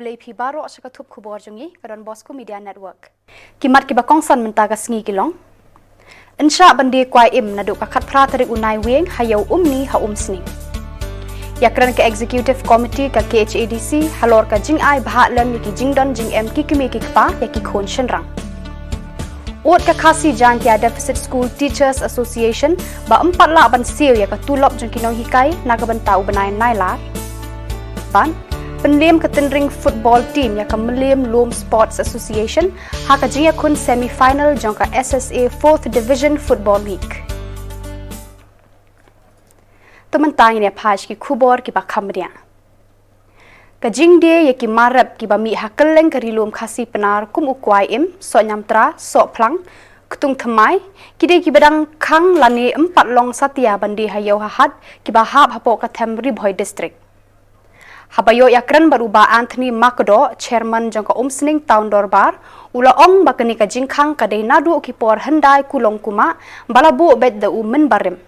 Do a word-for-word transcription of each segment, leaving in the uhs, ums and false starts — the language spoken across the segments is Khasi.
Lei phi baroh sha ka thup khubor jong ngi ka Don Bosco Media Network. Ki mat kiba kongsan mynta ka sngi ki long: Yn shah ban die kwai im naduh ka khatphra tarik u Naiwieng ha ïew Umni ha Umsning. Ïakren ka Executive Committee ka K H A D C halor ka jingai bhah lem ïa ki jingdon jingem ki kmie ki kpa ïa ki khun shynrang. Ud ka Khasi Jaintia Deficit School Teachers Association ba ym pat lah ban siew ïa ka tulop jong ki nonghikai na ka bynta u bnai Nailar. Bad pynliem ka tynring football team ïa ka Mylliem Lum Sports Association ha ka jingïakhun semi final jong ka S S A Fourth Division Football League. Te mynta ngin ïa phai sha ki khubor kiba kham bniah. Ka jingdie ïa ki mar rep kiba mih ha kylleng ka Ri Lum Khasi Pnar kum u kwai im, soh ñiamtra, soh phlang, ktung thymmai, ki dei kiba dang khang lane ym pat long satia ban die ha ïew ha hat kiba hap hapoh ka them Ri Bhoi District. Haba ïoh ïakren bad u Bah Anthony Makdoh, Chairman jong ka Umsning Town Dorbar, u la ong ba kane ka jingkhang ka dei naduh ki por hyndai kulong kumah ba la buh beit da u mynbarim.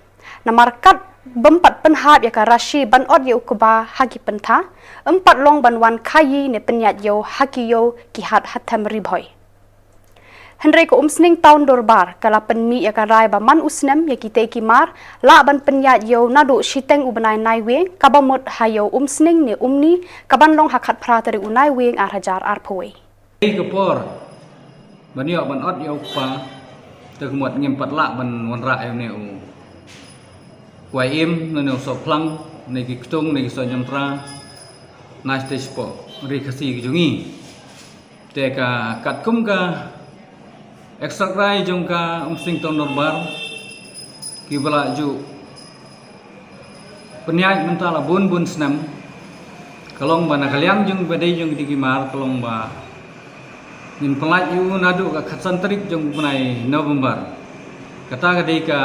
Namar kat bym pat pynhap ïa ka rashi ban ot ïa u kba ha ki pyntha, ym pat long ban wan khaïi ne pynïaid ïew ha ki ïew ki hat ha them Ri Bhoi. Hynrei ka Umsning Town Dorbar ka la pynmih ïa ka rai ba man u snem ïa kitei ki mar lah ban pynïaid ïew naduh shiteng u bnai Naiwieng kaba mut ha ïew Umsning ne Umni kaban long ha khatphra tarik u Naiwieng ar hajar arphew wei. Ei ka por ban ïoh ban ot ïa u kpa, te ka mut ngim pat lah ban wanrah ïa une u kwai im, ne u soh phlang, ne ki ktung, ne ki soh ñiamtra na shatei shapoh Ri Khasi ka jong ngi. Te ka katkum ka extra rai jong ka Umsning Town Dorbar kiba la ju pynïaid mynta la bun bun snem, ka long ba na ka liang jong ba dei jong ki dei ki mar ka long ba ngin pynlait ïa u naduh ka khatsan tarik jong u bnai November. Kata ka dei ka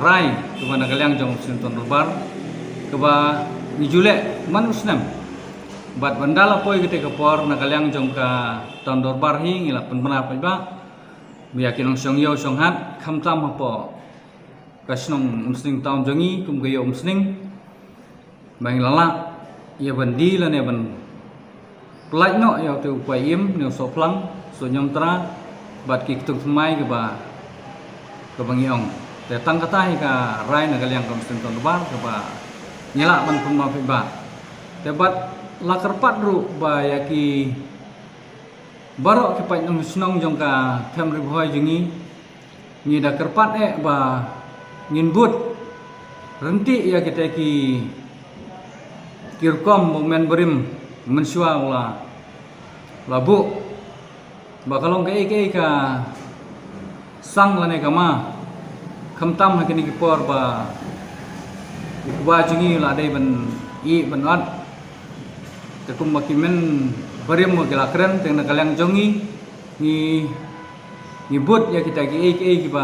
rai kaba na ka liang jong Umsning Town Dorbar kaba ngi ju leh man u snem. Bad ban da la poi katei ka por na ka liang jong ka Town Dorbar hi ngi la pynbna paidbah ba ïa ki nongshong ïew shong hat khamtam hapoh ka shnong Umsning Town jong ngi kum ka ïew Umsning ba ngi la lah ïa ban die lane ban pynlait noh ïa utei u kwai im ne u soh phlang, soh ñiamtra bad ki ktung thymmai kaba, kaba ngi ong. Te tang kata hi ka rai na ka liang ka Umsning Town Dorbar kaba ngi lah ban pynbna paidbah. Te bad la kyrpad ruh ba ïa ki baroh ki paid nongshong shnong jong ka them Ri Bhoi jong ngi, ngi da kyrpad eh ba ngin bud ryntih ïa kita ki, ki rukom ba u mynbarim mynshuwa u la, la buh ba ka long kaei kaei ka sang lane ka ma, khamtam ha kine ki por ba u kba jong ngi u la dei ban ïeh ban ot. Te kumba ki mynbarim ba ki la kren, te na ka liang jong ngi, ngi, ngi bud ïa kita kiei kiei kiba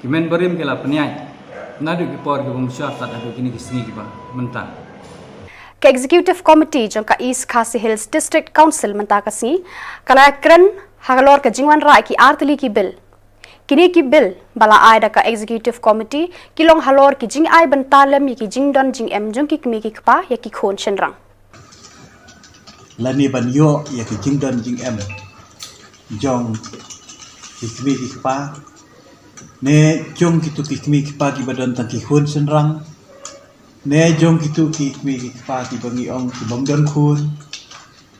ki mynbarim ki la pynïaid naduh ki por kiba mynshuwa tad haduh kine ki sngi kiba mynta. Ka Executive Committee jong ka East Khasi Hills District Council mynta ka sngi ka la kren halor ka jingwanrah ki artylli ki bill. Kine ki bill ba la ai da ka Executive Committee ki long halor ki jingai bynta lem ïa ki jingdon jingem jong ki kmie ki kpa ïa ki khun shynrang. Lane ban ïoh ïa ki jingdon jingem jong ki kmie ki kpa, ne jong kitu ki kmie ki kpa kiba don tang ki khun shynrang, ne jong kitu ki kmie ki kpa kiba ngi ong ki bym don khun.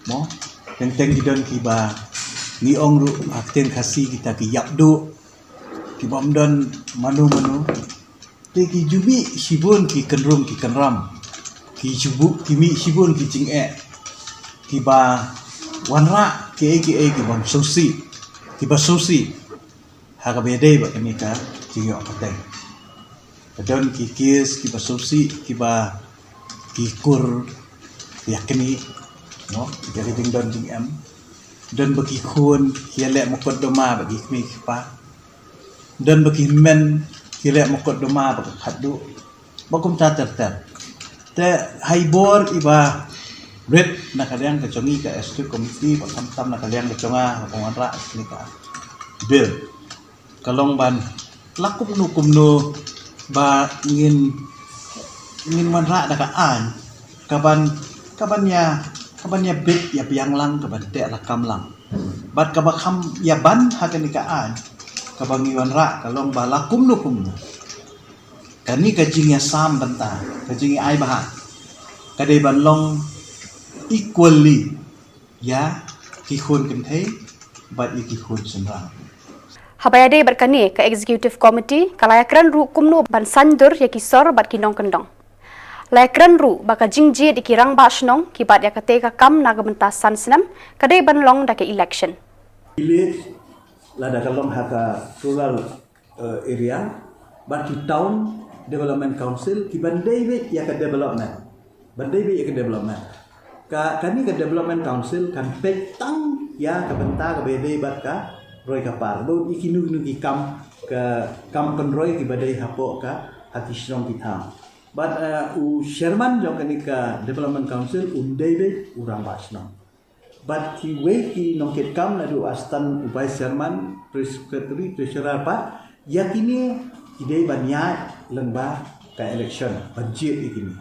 Mo, teng teng ki don kiba ngi ong ruh ha ktien Khasi kita ki ïap duh, ki bym don mano mano. Te ki ju mih shibun ki kynrum ki kynram, ki ju buh, ki mih shibun ki jingeh kiba wanrah kiei kiei ki bym sngewsih, kiba sngewsih ha kaba ïadei bad kane ka jingïoh pateng. Ka don ki kes kiba sngewsih kiba ki kur ïa kane, no, ïa ka jingdon jingem. Don ba ki khun ki ïaleh mukotduma bad ki kmie ki kpa. Don ba ki hynmen ki leh mukotduma bad ka khatduh, ba kumta ter ter. Te ha i bor iba rit na ka liang ka jong ngi ka Executive Committee, ba khamtam na ka liang ka jong nga, ba ka wanrah kane ka bill, ka long ban la kumno kumno ba ngin, ngin wanrah da ka aiñ kaban, kaban ïa Ka ban ïa bit ïa biang lang, ka ban teh la kam lang. Bad kaba kham ïa ban ha kane ka aiñ, kaba ngi wanrah ka long ba la kumno kumno, kane ka jingïasam bynta, ka jingïa ai bha, ka dei ban long equally ïa ki khun kynthei bad ïa ki khun shynrang. Haba ïadei bad kane, ka Executive Committee ka la ïakren ruh kumno ban saiñdur ïa ki sor bad ki nongkyndong. La ïakren ruh ba ka jingjied ïa ki rangbah shnong ki bat ïa kata ka kam na ka bynta san snem, ka dei ban long da ka election. Village, lada ka long ha ka rural, eh, area, bad ki town development council, ki ban dei beit ïa ka development. Ban dei beit ïa ka development. Ka, kane ka development council kan peit tang ïa ka bynta kaba ïadei bad ka roi ka par. Bad ïa kino kino ki kam, ka kam pynroi kiba dei hapoh ka, ha ki shnong ki thaw. Bad, eh, u chairman jong kane ka development council un dei beit u rangbah shnong. Bad kiwei ki nongkitkam, naduh u assistant, u vice chairman, secretary, treasurer pat, ïa kine ki dei ban ïaid lyngba ka election, ban jied ïa kine.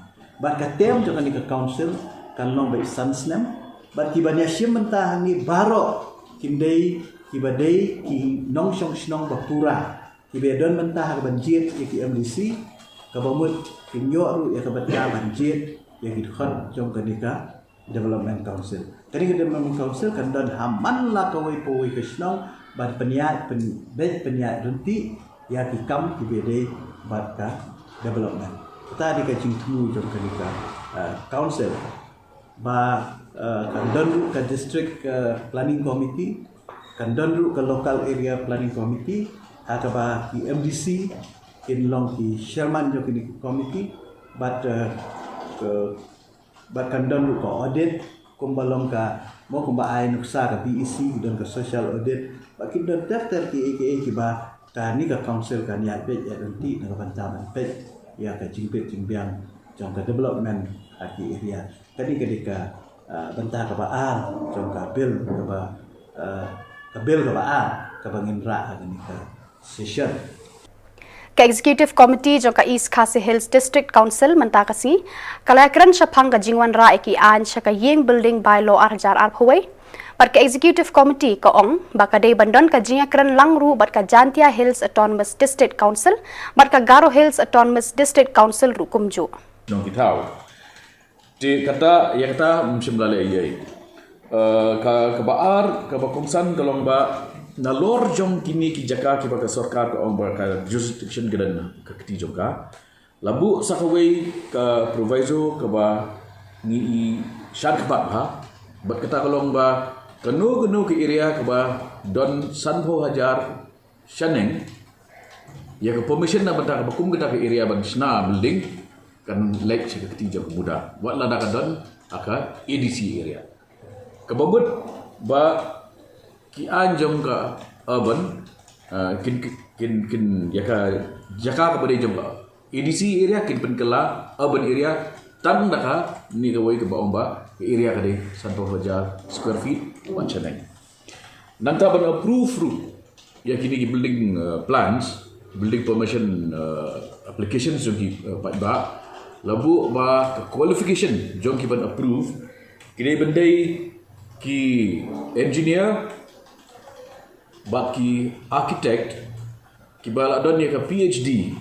Bad ka term jong kane ka council kan long beit san snem. Bad ki ban ïashim bynta hangne baroh kin dei kiba dei ki nongshong shnong ba pura, kiba ïadon bynta ha ka ban jied ïa ki M D C, kaba mut kin ïoh ruh ïa ka bynta ban jied ïa ki dkhot jong kane ka Development Council. Kane ka Development Council kan don ha man la kawei pa kawei ka shnong ban pynïaid, pyn-, beit pynïaid ryntih ïa ki kam kiba dei bad ka development. Kata dei ka jingthmu jong kane ka, eh, council. Ba, eh, kan don ruh ka district, eh, planning committee, kan don ruh ka local area planning committee, ha kaba ki M D C kin long ki chairman jong kine ki committee, bad, eh, ka Bad kan don ruh ka audit, kumba long ka, mo kumba ai nuksa ka B E C, ki don ka social audit. Bad ki don ter ter kiei kiei kiba kane ka council kan ïaid beit ïaid ryntih na ka bynta ban peit ïa ka jingbit jingbiang jong ka development ha ki area. Kane ka dei ka, ah, bynta kaba ar jong ka bill kaba, ah, ka bill kaba ar kaba ngin rah ha kane ka session. Ka Executive Committee jong ka East Khasi Hills District Council mynta ka sngi ka la ïakren shaphang ka jingwanrah ïa ki aiñ sha ka ïing building bylaw ar hajar arphew wei. Bad ka Executive Committee ka ong ba ka dei ban don ka jingïakren lang ruh bad ka Jaintia Hills Autonomous District Council bad ka Garo Hills Autonomous District Council ruh kumjuh. Nong ki thaw. Te kata, ïa kata, ym shym la leh ei ei. Eh, ka, kaba ar, kaba kongsan ka long ba, nalor jong kine ki jaka kiba ka sorkar ka ong ba ka jurisdiction ka don ka kti jong ka. La buh sa kawei ka proviso kaba ngi i shad khmat bha. Bad kata ka long ba, kano kano ka area kaba don sanphew hajar shaneng, ïa ka permission na bynta kaba kum kata ka area ban shna building, kan leit sha ka kti jong ka MUDA. Wat lada ka don ha ka A D C area. Kaba mut ba ki aiñ jong ka urban, ah, kin, kin, kin, ïa ka jaka kaba dei jong ka A D C area kin pynkylla urban area tang da kane kawei kaba ong ba ka area ka dei sanphew hajar square feet ban shaneng. Nangta ban approve ruh ïa kine ki building, uh, plans, building permission, uh, applications jong ki, uh, paidbah, la buh ba ka qualification jong ki ban approve ki dei ban dei ki engineer bad ki architect kiba la don ïa ka P H D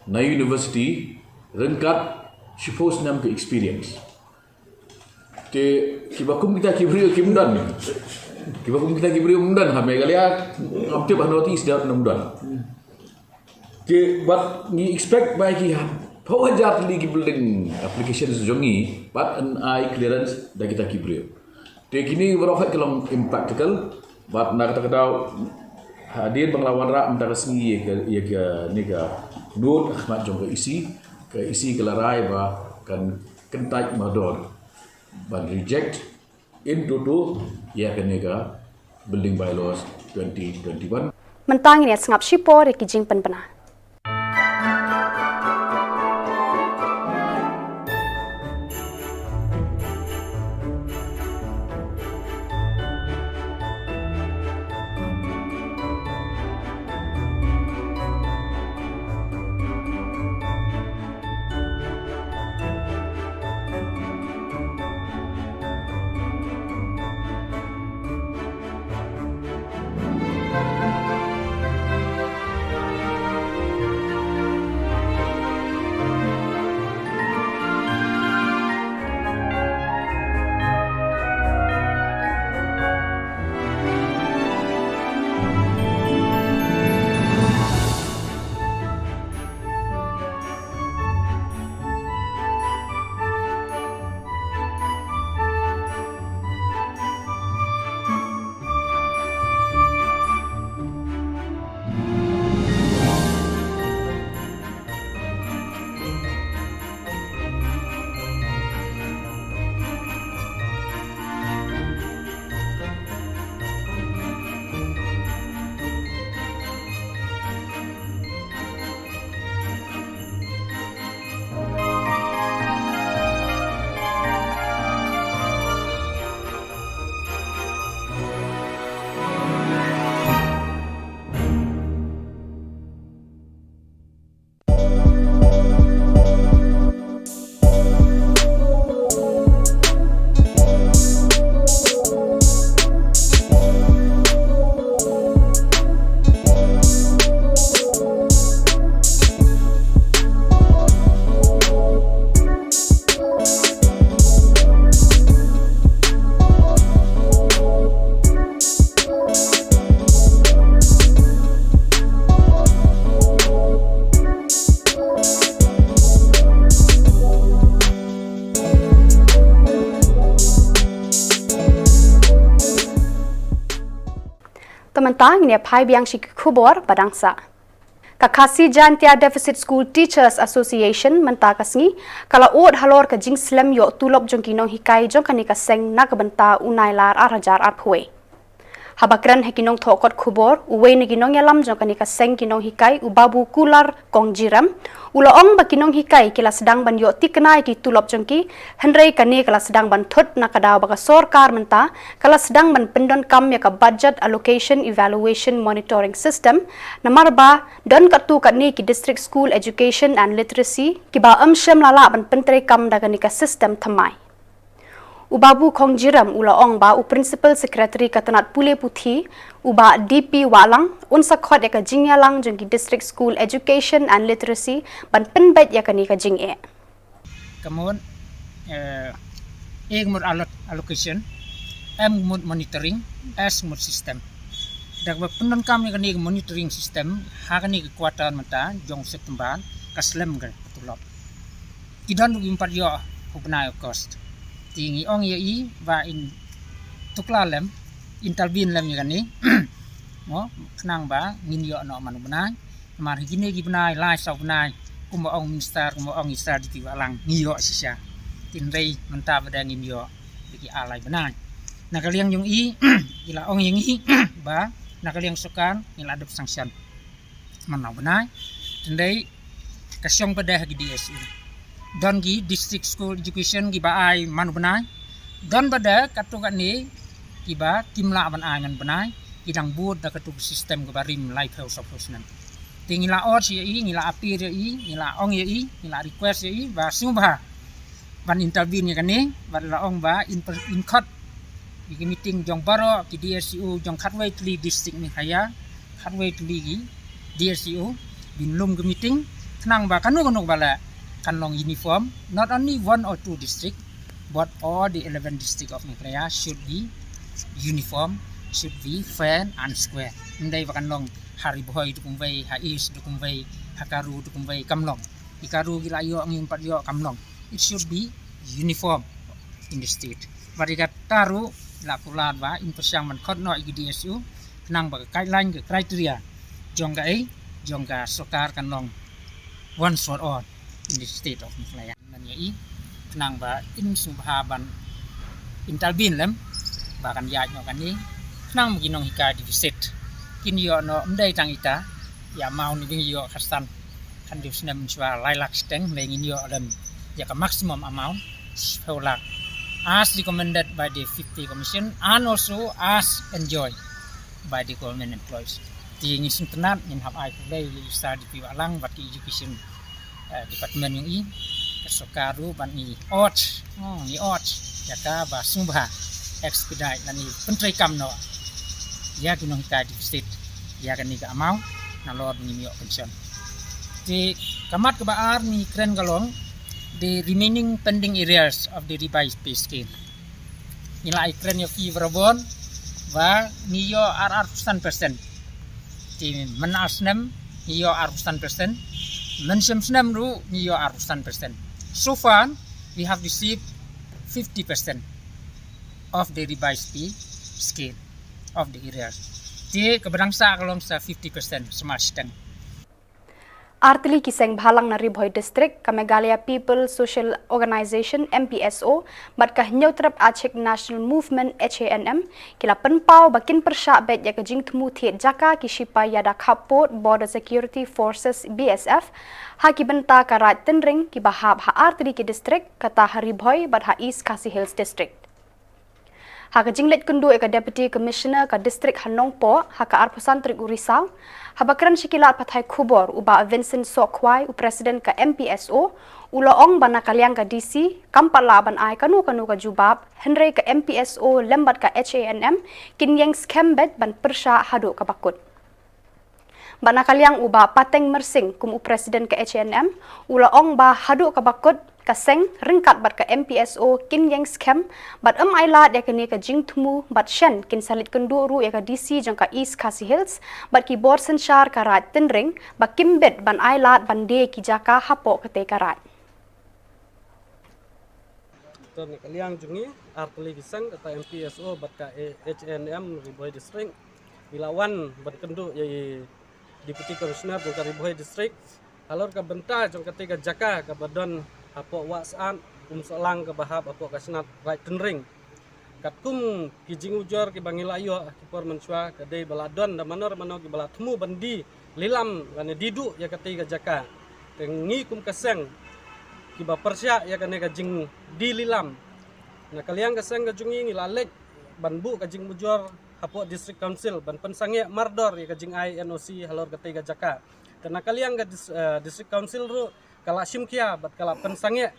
na university ryngkat shiphew snem ka experience. Te kiba kum kita ki briew kim don. Kiba kum kita ki briew kim don ha Meghalaya, ngam tip ha North East da ym don. Te bad ngi expect ba ki ha, phew hajar tylli ki building applications jong ngi, bad yn ai clearance da kita ki briew. Te kine baroh ki long impractical, bad na kata ka daw, hadien ba nga la wanrah mynta ka sngi ïa ka, ïa kane ka note ha khmat jong ka E C, ka E C ka la rai ba kan kyntait mardor ban reject in toto ïa kane ka Building Bylaws twenty twenty-one. Mynta ngin ïa sngap shipor ïa ki jingpynbna. Mynta ngin ïa phai biang sha ki khubor ba dang sah. Ka Khasi Jaintia Deficit School Teachers Association mynta ka sngi ka la ud halor ka jingslem ïoh tulop jong ki nonghikai jong kane ka seng na ka bynta u Nailar ar hajar arphew. Haba kren ha ki nongthoh kot khubor, uwei na ki nongïalam jong kane ka seng ki nonghikai, u Babu Kular Kongjirem, u la ong ba ki nonghikai ki la sdang ban ïoh tikna ïa ki tulop jong ki, hynrei kane ka la sdang ban thut na ka daw ba ka sorkar mynta ka la sdang ban pyndonkam ïa ka budget allocation evaluation monitoring system, namar ba don katto katne ki district school education and literacy kiba ym shym la lah ban pyntreikam da kane ka system thymmai. U Babu Kongjirem u la ong ba u Principal Secretary ka tnat pule puthi, u Bah D P Wahlang, un sa khot ïa ka jingïalang jong ki District School Education and Literacy ban pynbeit ïa kane ka jingeh. Ka mut, eh, A ka mut allot-, allocation, M ka mut monitoring, S ka mut system. Da kaba pyndonkam ïa kane ka monitoring system ha kane ka quarter mynta jong September, ka slem ka tulop. Ki don ruh kim pat ïoh ha u bnai August. Te ngi ong ïa i ba in tuklar lem, intervene lem ïa kane. Mo, khnang ba ngin ïoh noh man u bnai. Namar ha kine ki bnai lai saw bnai, kumba ong minister, kumba ong i Sir D P Wahlang, ngi ïoh shisha. Te hynrei mynta ba dang ngim ïoh, da ki ar lai bnai. Na ka liang jong i, i la ong ïa ngi ba na ka liang sorkar ngi la dep sanction man u bnai. Te hynrei ka shong pat de ha ki D S E. Don ki District School Education kiba ai man u bnai. Don pat de katto katne kiba kim lah ban ai man u bnai. Ki dang bud da katto ka system kaba rim laiphew sawphew snem. Te ngi la urge ïa i, ngi la appeal ïa i, ngi la ong ïa i, ngi la request ïa i ba sngewbha ban intervene ïa kane, bad la ong ba in per-, in khot ïa ki meeting jong baroh ki D S E O jong khatwei tylli district Meghalaya, khatwei tylli ki D S E O, bin lum ka meeting, khnang ba kano kano ba lah kan long uniform, not only one or two district, but all the eleven district of Meghalaya should be uniform, should be fair and square. Ym dei ba kan long ha Ri Bhoi da kumwei, ha East da kumwei, ha Garo da kumwei, kam long. I Garo ki la ïoh, ngim pat ïoh, kam long. It should be uniform in the state. Bad ïa kata ruh la kular ba in pyrshang ban khot noh ïa ki D S E O khnang ba ka guideline, ka criteria jong ka, eh, jong ka sorkar kan long once for all in the state of Meghalaya. Mynta ïa i khnang ba in sngewbha ban intervene lem ba kan ïaid noh kane, khnang ba ki nonghikai deficit kin ïoh noh, ym dei tang ita, ïa maw ni bing ïoh khatsan. Khatlai snem shuwa lai lak shiteng, lei ngin ïoh lem ïa ka maximum amount shiphew lak, as recommended by the fifty Commission and also as enjoined by the government employees. Te ngin sngewtynnat, ngin hap ai khublei ïa i Sir D P Wahlang bad ki Education, eh, Department jong i, ka sorkar ruh, bad ngi urge, oh, ngi urge ïa ka ba sngewbha expedite lane pyntreikam noh ïa ki nonghikai deficit ïa kane ka amount, nalor ngin ïoh pension. Te ka mat kaba ar ngi kren ka long the remaining pending arrears of the revised pay scale. Ngi la ai kren ïa phi barabor ba ngi ïoh ar, arphew san percent. Te myn ar snem ngi ïoh arphew san percent. Mynshem snem ruh ngi ïoh arphew san percent. So far we have received fifty percent of the revised pay scale of the arrears. Te kaba dang sah ka long sa fifty percent, sma shiteng. Artylli ki seng bhalang na Ri Bhoi District, ka Meghalaya People Social Organisation, M P S O, bad ka Hynñiewtrep Achik National Movement, H A N M, ki la pynpaw ba kin pyrshah beit ïa ka jingthmu thied jaka ki shipai ïada khappud Border Security Forces, B S F, ha ki bynta ka Raid Tynring kiba hap ha artylli ki district, kata ha Ri Bhoi bad ha East Khasi Hills District. Ha ka jingleit kynduh ïa ka Deputy Commissioner ka district ha Nongpoh, ha ka arphew san tarik u Risaw, haba kren sha ki lad pathai khubor, u Bah Vincent Sohkhwai, u President ka M P S O, u la ong ba na ka liang ka D C kam pat lah ban ai kano kano ka jubab, hynrei ka M P S O lem bad ka H A N M kin ïeng skhem beit ban pyrshah haduh kaba kut. Bad na ka liang u Bah Pateng Myrsing kum u President ka H A N M, u la ong ba haduh kaba kut ka seng ryngkat bad ka M P S O kin ïeng skhem bad ym ailad ïa kane ka jingthmu, bad shen kin sa leit kynduh ruh ïa ka D C jong ka East Khasi Hills bad ki bor synshar ka Raid Tynring ba kim bit ban ailad ban die ki jaka hapoh katei ka raid. Te na ka liang jong ngi, artylli ki seng, kata M P S O bad ka H A N M Ri Bhoi District, Ngi la wan ban kynduh ïa i Deputy Commissioner jong ka Ri Bhoi District halor ka bynta jong katei ka jaka kaba don hapoh Wahsyiap, Umsohlang kaba hap hapoh ka shnat Raid Tynring. Katkum ki jingujor kiba ngi la ïoh ha ki por mynshuwa ka dei ba la don da mano re mano kiba la thmu ban die lilam lane die duh ïa katei ka jaka. Te ngi kum ka seng kiba pyrshah ïa kane ka jingdie lilam. Na ka liang ka seng ka jong ngi ngi la leit ban buh ka jingujor hapoh District Council ban pynsangeh mardor ïa ka jingai N O C halor katei ka jaka. Te na ka liang ka dis-, eh, District Council ruh ka la shim khia bad ka la pynsangeh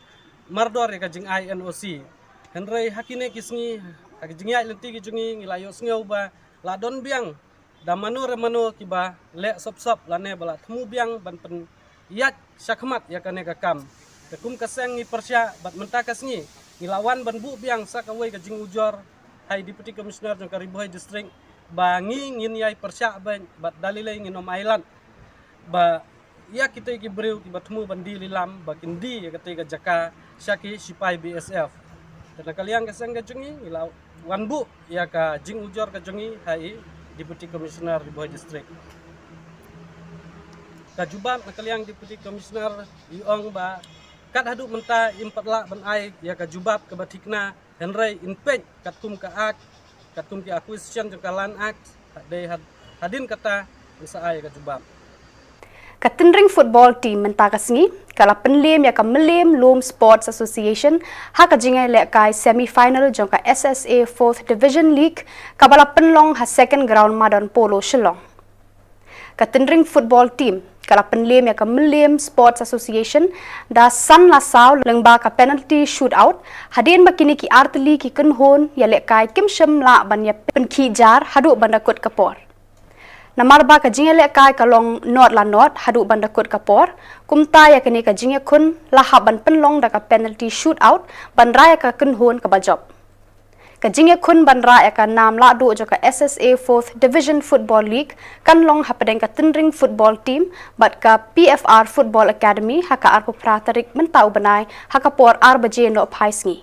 mardor ïa ka jingai N O C. Hynrei ha kine ki sngi, ha ki jingïaid lynti ki jong ngi, ngi la ïohsngew ba la don biang da mano re mano kiba leh sop sop lane ba la thmu biang ban pynïaid shakhmat ïa kane ka kam. Te kum ka seng ngi pyrshah bad mynta ka sngi ngi la wan ban buh biang sa kawei ka jingujor ha i Deputy Commissioner jong ka Ri Bhoi District ba ngi ngin ïai pyrshah bad, bad da lei lei ngin ym ailad ba ïa kitei ki briew kiba thmu ban die lilam ba kin die ïa katei ka jaka sha ki sipai B S F. Te na ka liang ka seng ka jong ngi ngi la wan buh ïa ka jingujor ka jong ngi ha i Deputy Commissioner Ri Bhoi District. Ka jubab na ka liang Deputy Commissioner i ong ba kat haduh mynta im pat lah ban ai ïa ka jubab kaba thikna, hynrei in peit katkum ka Act, katkum ki acquisition jong ka Land Act, dei had-, hadien kata in sa ai ïa ka jubab. Ka Tynring football team mynta ka sngi ka la pynlem ïa ka Mylliem Lum Sports Association ha ka jingïalehkai semi final jong ka S S A Fourth Division League kaba la pynlong ha Second Ground Madan Polo, Shillong. Ka Tynring football team ka la pynlem ïa ka Mylliem Sports Association da san la saw lyngba ka penalty shootout, hadien ba kine ki artylli ki kynhun ïalehkai kim shym lah ban ïa pynkhih jar haduh ban da kut ka por. Namar ba ka jingïalehkai ka long not la not haduh ban da kut ka por, kumta ïa kane ka jingïakhun la hap ban pynlong da ka penalty shootout ban rah ïa ka kynhun kaba jop. Ka jingïakhun ban rah ïa ka nam lahduh jong ka S S A Fourth Division Football League kan long hapdeng ka Tynring football team bad ka P F R Football Academy ha ka arphew phra tarik mynta u bnai ha ka por ar baje nohphai sngi.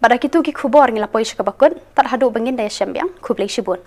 Bad da kitu ki khubor ngi la poi sha kaba kut, tad haduh ba ngin da ïashem biang, khublei shibun.